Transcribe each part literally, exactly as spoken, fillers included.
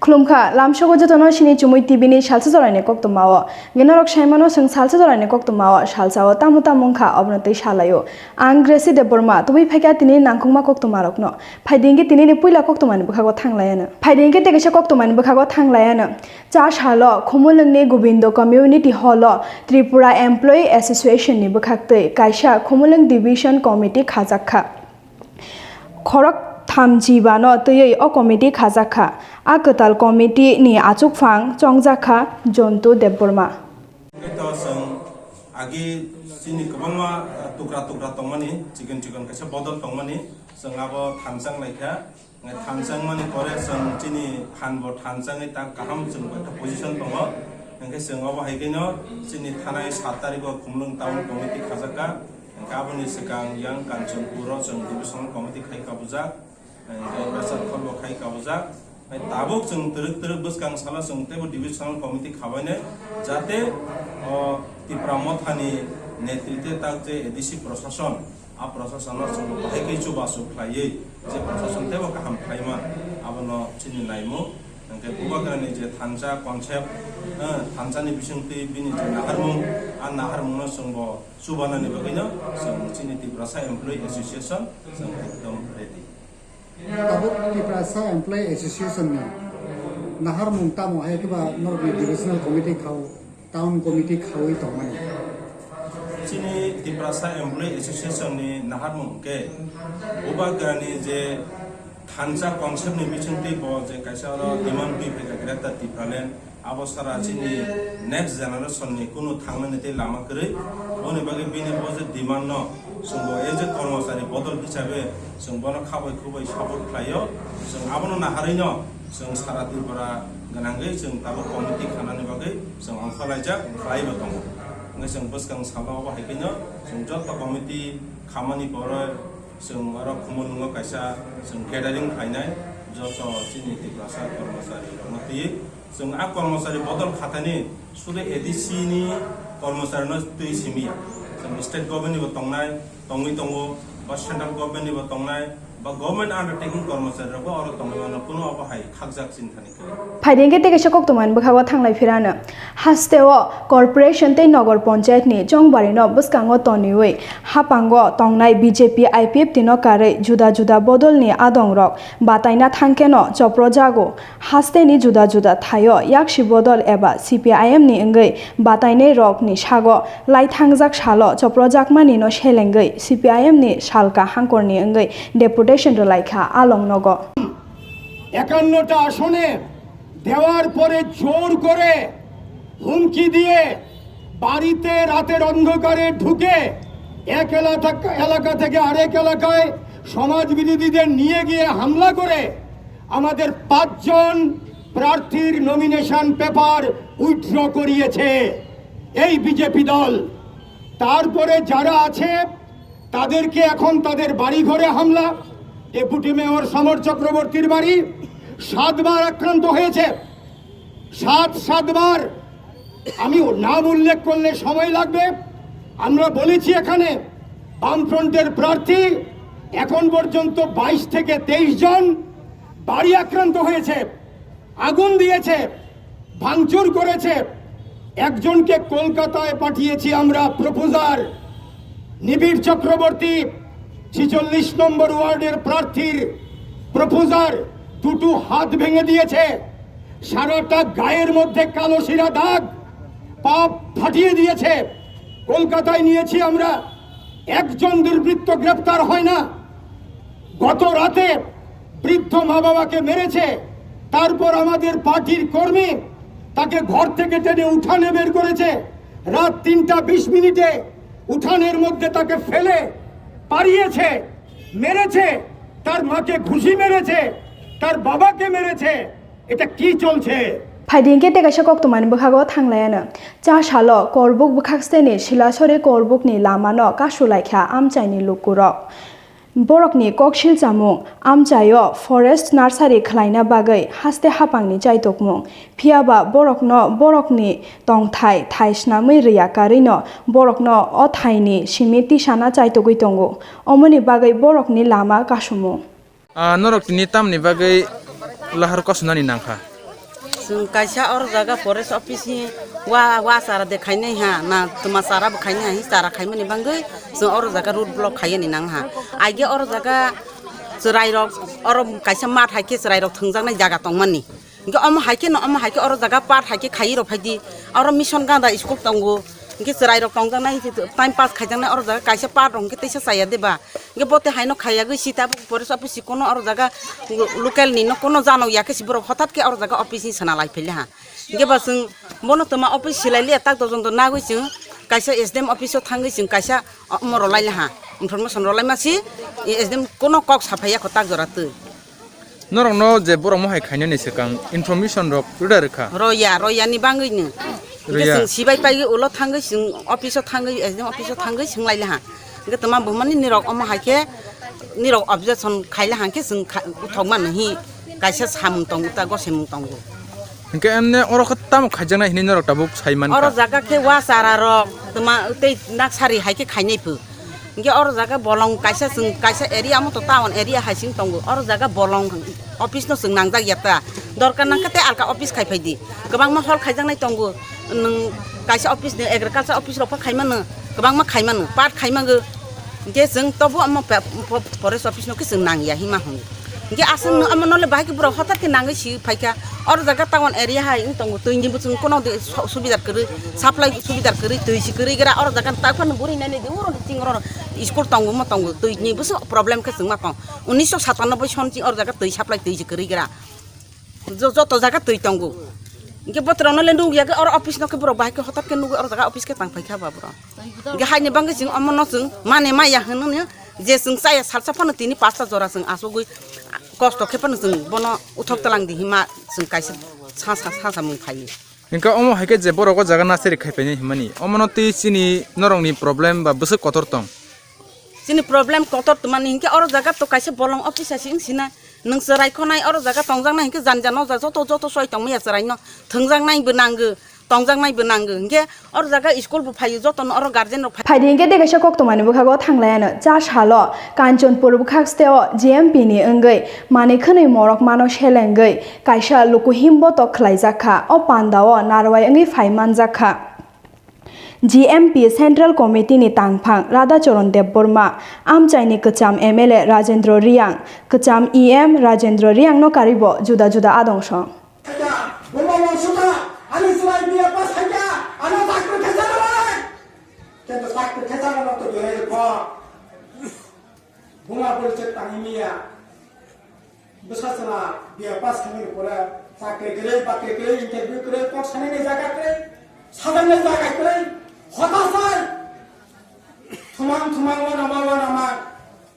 Khulumkha, lamsogo jotono sini Chumui T V ni salsa joraini koktwmao. Hwnkhe norok saimano chwng salsa joraini koktwmao salsao tamo tamo wngkha obono twi salaio. Ang Gracie Debbarma, tubui phaikha tini nangkukma koktwmarokno. Phaidi hwnkhe tinini puila koktwmani bwkhago thanglayano. Phaidi hwnkhe tei kaisa koktwmani bwkhago thanglayano. Cha salo Khumulwngni Gobindo Community Hall o Tripura Employee Association ni bwkhaktwi kaisa Khumulwng Division Committee khajakha. Khorok thamjibano twiwi o committee khajakha. A kwtal committee ni achukphang chongjakha Jontu Debbarma. Hwnkhe to chwng agi chini kwbangma, uh, tukra tukra tongmani, chikon chikon kaisa bodol tongmani, chwng abo thanchang laikha. Hwnkhe thanchang mani pore chwng chini han bo thanchangwi tak kaham chwng bai kha position tongo. Hwnkhe chwng obo hai kheno chini thanai sat tarikh o Khumulwng Town Committee khajakha. Hwnkhe aboni swkang yang Kanchanpur o chwng divisional committee khai kabujak. Hwnkhe Bwsarkhor bo khai kabujak. Hai tabuk chwng twrwk twrwk bwskang salo chwng teibo divisional committee khabainai, jate o Tipra Mothani netritwe tak je A D C prosason, a prosason no chwng bahai khe chubachu khlaiwi je prosason teibo kaham khlaima, abono chini naimung. Hwnkhe Bubagrani je thansa concept, eh, thansani bisingtwi bini je naharmung, a naharmungno chwngbo chubanani bagwino chwng chini Tiprasa Employee Association chwng ekdom ready. Tabuk Tiprasa Employee Association ni naharmung tamo hai khe ba norokni divisional committee khao, town committee khaui tongmani? Chini Tiprasa Employee Association ni naharmung hwnkhe Bubagrani je thansa concept ni bisingtwi bo je kaisa oro demand twi phaikha Greater Tipraland, abo sara chini next generation ni kunu thangnani tei lama kwrwi. Aboni bagwi bini bo je demand no chwng bo as a kormochari bodol hisabe chwng bono khabai khubai support khlaio. Chwng abono naharwi no chwng sara Tripura gwnangwi chwng tabuk committee khanani bagwi chwng ongkhorlaijak khlaibo tongo. Hwnkhe chwng bwskang salo obo hai kheno chwng joto committee khamani pore chwng oro Khumulwngo kaisa chwng gathering khlainai joto chini Tiprasa kormochari rokno twiwi. Chwng a kormochari bodol khatani sudu A D C ni kormochari no twi simi ya. Chwng state government ni bo tongnai, tongwi tongo, ba central government ni bo tongnai, ba government undertaking kormochari rok bo oro tongwi mano, kuno abo hai khakjak chini thani kwrwi. Phaidi hwnkhe tei kaisa koktwmani bwkhago thanglai phirano. Hasteo corporation tei nogor ponchayat ni chongbari no bwskango toniwi hapango tongnai B J P I P F T no karwi juda juda bodol ni adong rok bataina thangkheno choprojago. Hasteni juda juda thaio yaksi bodol eba C P I M ni wngwi batainai rokni sago laithangjak salo choprojakmani no selengwi C P I M ni salka hangkorni wngwi deputation rwlaikha along nogo. একান্নটা আসনে দেওয়ার পরে জোর করে হুমকি দিয়ে বাড়িতে রাতের অন্ধকারে ঢুকে এক এলাকা এলাকা থেকে আরেক এলাকায় সমাজ বিরোধীদের নিয়ে গিয়ে হামলা করে আমাদের পাঁচজন প্রার্থীর নমিনেশন পেপার উইথড্র করিয়েছে এই বিজেপি দল। তারপরে যারা আছে তাদেরকে এখন তাদের বাড়িঘরে হামলা, ডেপুটি মেয়র সমর চক্রবর্তীর বাড়ি সাতবার আক্রান্ত হয়েছে, সাত সাতবার। আমি নাম উল্লেখ করলে সময় লাগবে। আমরা বলেছি এখানে বামফ্রন্টের প্রার্থী এখন পর্যন্ত বাইশ থেকে তেইশ জন বাড়ি আক্রান্ত হয়েছে, আগুন দিয়েছে, ভাঙচুর করেছে। একজনকে কলকাতায় পাঠিয়েছি আমরা প্রপোজার, নিবিড় চক্রবর্তী, ছেচল্লিশ নম্বর ওয়ার্ডের প্রার্থীর প্রপোজার, দুটো হাত ভেঙে দিয়েছে, সারাটা গায়ের মধ্যে কালো শিরা দাগ, পা ফাটিয়ে দিয়েছে। কলকাতায় নিয়েছি আমরা, একজন দুর্বৃত্ত গ্রেপ্তার হয় না। গত রাতে বৃদ্ধ মা বাবাকে মেরেছে, তারপর আমাদের পার্টির কর্মী তাকে ঘর থেকে টেনে উঠানে বের করেছে, রাত তিনটা বিশ মিনিটে উঠানের মধ্যে তাকে ফেলে পালিয়েছে, মেরেছে, তার মাকে ঘুষি মেরেছে, তার বাবাকে মেরেছে। এটা কি চলছে? Phaidi hwnkhe tei kaisa koktwmani bwkhago thanglaiano. Cha salo Korbuk bwkhaksteni Silasori Korbukni lamano kasulaikha amchaini lukurok. Borokni koksil chamung amchaio forest nursery khwlaina bagwi haste hapangni chaitokmung. Phiyaba borokno borokni tongthai thai snamwi rwya karwino borokno o thaini simi tisana chaitogwi tongo. Omoni bagwi borokni lama kasumung. Ah, norok tini tamni bagwi lahar kosunani nangkha? Chwng kaisa oro jaga forest office ni wa, wa chara de khainai ha, na twma chara bo khainai ha, hi chara khaimani bangwi chwng oro jaga road block khaiyani nang ha. Aige oro jaga chwrairok, oro kaisa mat hai khe chwrairok thwngjaknai jaga tongmani. Hinkhe omo hai khe no, omo hai khe oro jaga pat hai khe khaiwi rw phaidi. Oro mission ganda school tongo. Hinkhe chwrairok tongjaknai, time pass khaijaknai oro jaga kaisa pat rok hinkhe teisa chaya de ba. Hinkhe bo tei haino khaiyagwi si tabuk forest office si kono oro jaga local ni no kono jano ya khe si borok hothat khe oro jaga office ni sana lai phaile ha. Hinkhe ba chwng bono twma office silai liya tak dojon do nagwi chwng kaisa S D M office o thangwi chwng kaisa omo rw lai ha, information rw lai ma si S D M kono kok saphai ya kho tak jora twi. Norokno je borok mohai khainani swkang information rok rwda rwkha. Roya, roya ni bangwi no. Hinkhe Roya. Chwng sibai pai ulo thangwi chwng office o thangwi, S D M office o thangwi swng lai ha. Hinkhe twma buhumani nirok omo hai khe nirok objection khai le hang khe chwng kha-, uthok mano hi kaisa samung tongo ta gosemung tongo. Hinkhe emne oro khe tamo khaijaknai hinwi norok tabuk sai mankha. Oro jaga khe wa chara rok twma tei naksari hai khe khainai phu. Hinkhe oro jaga bolong kaisa chwng kaisa area mo to town area hai sing tongo. Oro jaga bolong office no chwng nangjak ya ta. Dorkar nang khe tei alka office khai phai di. Kwbangma hol khaijaknai tongo. Nwng kaisa office ni agriculture office rok pha khai mano. Kwbangma khai mano. Part khai mango. Hinkhe chwng tobo omo pe-, po-, forest office no khe chwng nang ya hima hwnwi. Hinkhe aswk no omo nole bahai khe borok hothat khe nangwi si phaikha. Oro jaga town area hai wng tongo, twi ni bo chwng kono de su-, subidar kwrwi, supply subidar kwrwi, twi si kwrwi gra. Oro jaga ta phano buri nai nai de oro ching oro school tongo mo tongo, twi ni bo se problem khe chwng ma tong. Unisho satanoboi son ching oro jaga twi supply twi si kwrwi gra. Jo-, joto jaga twi tongo. Hinkhe botrok no le nuk ya khe oro office no khe borok bahai khe hothat khe nugwi oro jaga office khe tang phaikha ba borok. Hinkhe haini bangwi chwng omo no chwng mane maya hwnwi je chwng chaya salsa phano tini pasta jora chwng asugwi kosto khe phano chwng bono uthok twlang di hima chwng kaisa sa, sa, sa, samung khaio. Hinkhe omo hai khe je borok o jaga nasari khai painai himani, omono twi chini norokni problem ba bwswk kotor tong? Chini problem kotor twmani hinkhe oro jaga to kaisa bolong office asi wng sina. Nwng chwrai khonai oro jaga tongjaknai hinkhe jani jani o jaga joto, joto soi tongmaya chwraino thwngjaknai bo nango, tongjaknai bo nango. Hinkhe oro jaga school bo phaio jotono oro guardian rok phai. Phaidi hinkhe de kaisa koktwmani bwkhago thanglaiano cha salo Kanchanpur bwkhak steo G M P ni wngwi manwi khwnwi morok mano selengwi kaisa lukuhim botok khwlaijakha. O pandao narwai wngwi phai manjakha. G M P Central Committee ni tangphang Radhacharan Debbarma, amchaini kwcham M L A Rajendra Reang, kwcham E M Rajendra Reang no karibo juda juda adong song. Buma wangsuka, ani chwrai B A pass khaikha, ano chakri khaisa rwbai. Kento chakri khaisa rwno to dwai rwkho. Buma bwrwi chwk tangwi miya. Bwsa chwla B A pass khaimani pore chakri kwrwi, bakri kwrwi, interview kwrwi, kok sanani jaga kwrwi, sajaknai jaga kwrwi, hota sai. Thumang thumang wanama wanama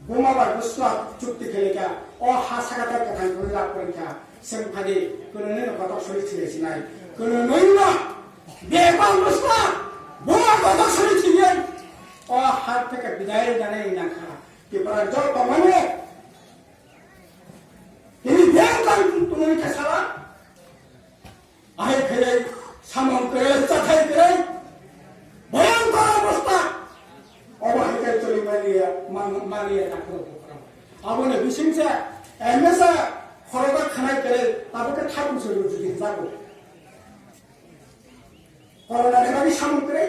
buma bai bwsla chukti khalikha. O ha saka tai kwthang kwrwi rak kwrwikha. Chwng phadi kwnwi no kotok sori thilai sinai. Kwnwi no bebak bwsla buma kotok sori thilai. O ha theke bidai janai nangkha. Tipra jor tongmani. Tini biyang tang tumui khe sala. Ahai khailai samung kwrwi, chathai kwrwi. Bhayangkor obostha. Obo hai khe choli maliya, man-, maliya nakhoro bukhoro. Aboni bisingse M S A khoroda khanai kwrwi, abo khe thapung se rujudi jago. Corona ni bagwi samung kwrwi.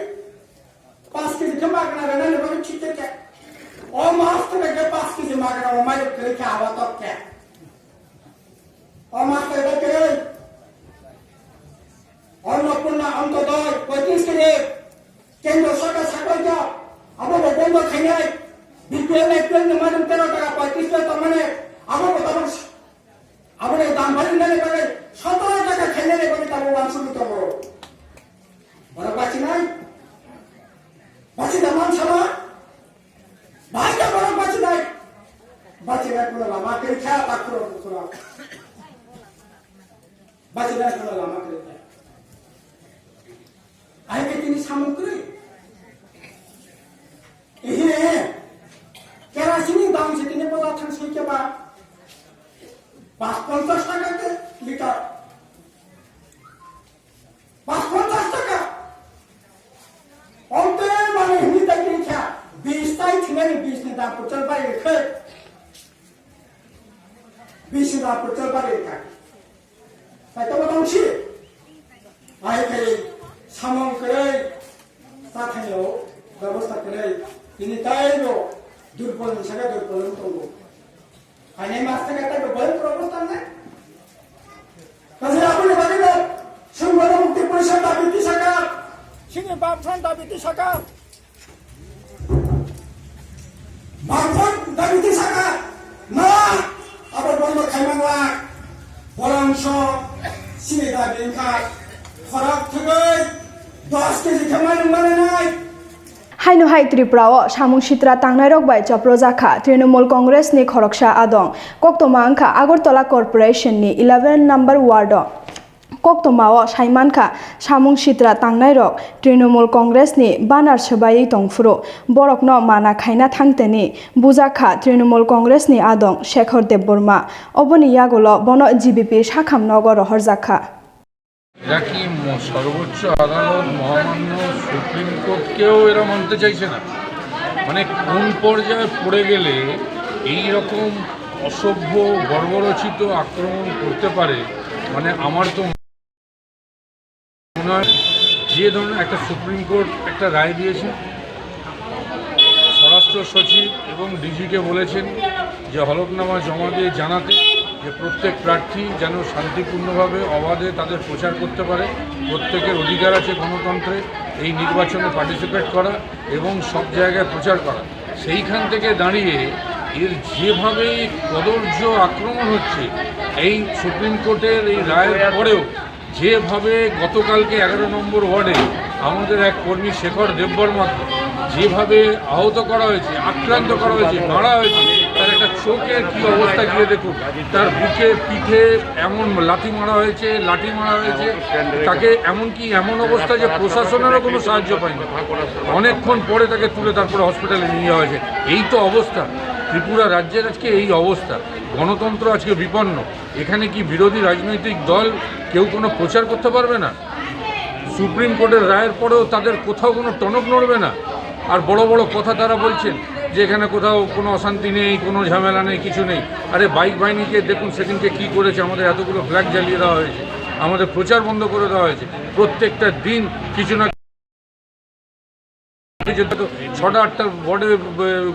Paanch kg khe magna rwnani bagwi thik khe khe. O mas thwk khe paanch kg magna o mai kwrwi khe abo tok khe. O mas thwk khe kwrwi. Annapurna Antyodoi poitris kg. Kendra sarkar saklai kha. Abo bo bondo khainai. B P L, A P L ni madam tero taka poitris kg tongmani. Abo bo tabang Aboni dam bari nani bagwi sotoro taka khainani bagwi tabuk wansugwi tongo. Borok bachinai? Bachida mansama? Bahai khe borok bachinai? Bachinai kuno lama kwrwi kha, takhuro bukhuro. Bachinai kuno lama kwrwi kha. Ahai khe tini samung kwrwi. Ehe, kerosene ni dam se tini bazar thang soi khe ba, pas ponchas taka khe liter. Pas ponchas taka. Onte mane hini tai tini kha, bis tai thinani bis ni dam kwchal bai khe. Bis ni dam kwchal bai kha. Sai tamo tong si. Hai khai samung kwrwi, ta thaio bebosta kwrwi, tini taibo durbol ni saka durbol wng tongo. Ani mas saka taibo bhayantor obostha wngnai. Kaisa aboni bagwi no Songbono Mukti Porishad dabi tisaka, chini Bamfront dabi tisaka. Mangkhor dabi tisaka na abo bondo khaimangla borangso sini dabi wngkha khorok thwgwi dos keji khe manwi mananai. Haino hai Tripura o samung sitra tangnairok bai chopro jakha Trinamool Congress ni khoroksa adong. Koktoma wngkha Agartala Corporation ni eleven number ward o. Koktoma o saimankha, samung sitra tangnairok Trinamool Congress ni banner swbaiwi tongphuru, borokno mana khaina thangteni bujakha Trinamool Congress ni adong Shekhar Debbarma. Oboni yagulo bono G B P sakham nogo rohorjakha. এরা কি ম- সর্বোচ্চ আদালত, মহামান্য সুপ্রিম কোর্টকেও এরা মানতে চাইছে না। মানে কোন পর্যায়ে পড়ে গেলে এই রকম অসভ্য, বর্বরচিত আক্রমণ করতে পারে, মানে আমার তো মনে হয় যে ধরনের একটা সুপ্রিম কোর্ট একটা রায় দিয়েছে, স্বরাষ্ট্র সচিব এবং ডিজিকে বলেছেন যে হলফনামা জমা দিয়ে জানাতে যে প্রত্যেক প্রার্থী যেন শান্তিপূর্ণভাবে অবাধে তাদের প্রচার করতে পারে। প্রত্যেকের অধিকার আছে গণতন্ত্রে এই নির্বাচনে পার্টিসিপেট করা এবং সব জায়গায় প্রচার করা। সেইখান থেকে দাঁড়িয়ে এর যেভাবে কদর্য আক্রমণ হচ্ছে এই সুপ্রিম কোর্টের এই রায়ের পরেও, যেভাবে গতকালকে এগারো নম্বর ওয়ার্ডে আমাদের এক কর্মী শেখর দেববর্মাকে যেভাবে আহত করা হয়েছে, আক্রান্ত করা হয়েছে, মারা হয়েছে, তার একটা চোখের কি অবস্থা গিয়ে দেখুন। তার বুকে, পিঠে এমন লাথি মারা হয়েছে, লাঠি মারা হয়েছে, তাকে এমনকি এমন অবস্থা যে প্রশাসনেরও কোনো সাহায্য পায়নি। অনেকক্ষণ পরে তাকে তুলে তারপরে হসপিটালে নিয়ে যাওয়া হয়েছে। এই তো অবস্থা, ত্রিপুরা রাজ্যের আজকে এই অবস্থা। গণতন্ত্র আজকে বিপন্ন। এখানে কি বিরোধী রাজনৈতিক দল কেউ কোনো প্রচার করতে পারবে না? সুপ্রিম কোর্টের রায়ের পরেও তাদের কোথাও কোনো টনক নড়বে না? আর বড় বড় কথা তারা বলছেন যে এখানে কোথাও কোনো অশান্তি নেই, কোনো ঝামেলা নেই, কিছু নেই। আরে বাইক বাহিনীকে দেখুন সেদিনকে কি করেছে, আমাদের এতগুলো ফ্ল্যাগ জ্বালিয়ে দেওয়া হয়েছে, আমাদের প্রচার বন্ধ করে দেওয়া হয়েছে। প্রত্যেকটা দিন কিছু না কিছু তো ছটা আটটা ওয়ার্ডে, এ,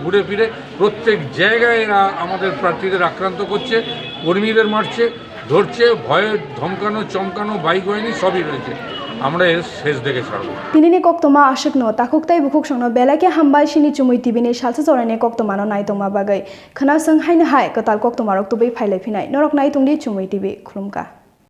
ঘুরে ফিরে প্রত্যেক জায়গায় এরা আমাদের প্রার্থীদের আক্রান্ত করছে, কর্মীদের মারছে, ধরছে, ভয়ে ধমকানো, চমকানো, বাইক বাহিনী সবই রয়েছে। আমরা এর শেষ দেখে ছাড়ব। Tinini koktoma aswkno, takhuk tei bukhuk songno belai khe hambai chini Chumui T V ni salsa jorani koktoma no naitongma bagwi. Khwna swng haino hai kwtal koktoma rok tubui phailai phinai. Norok naitongdi Chumui T V, khulumkha.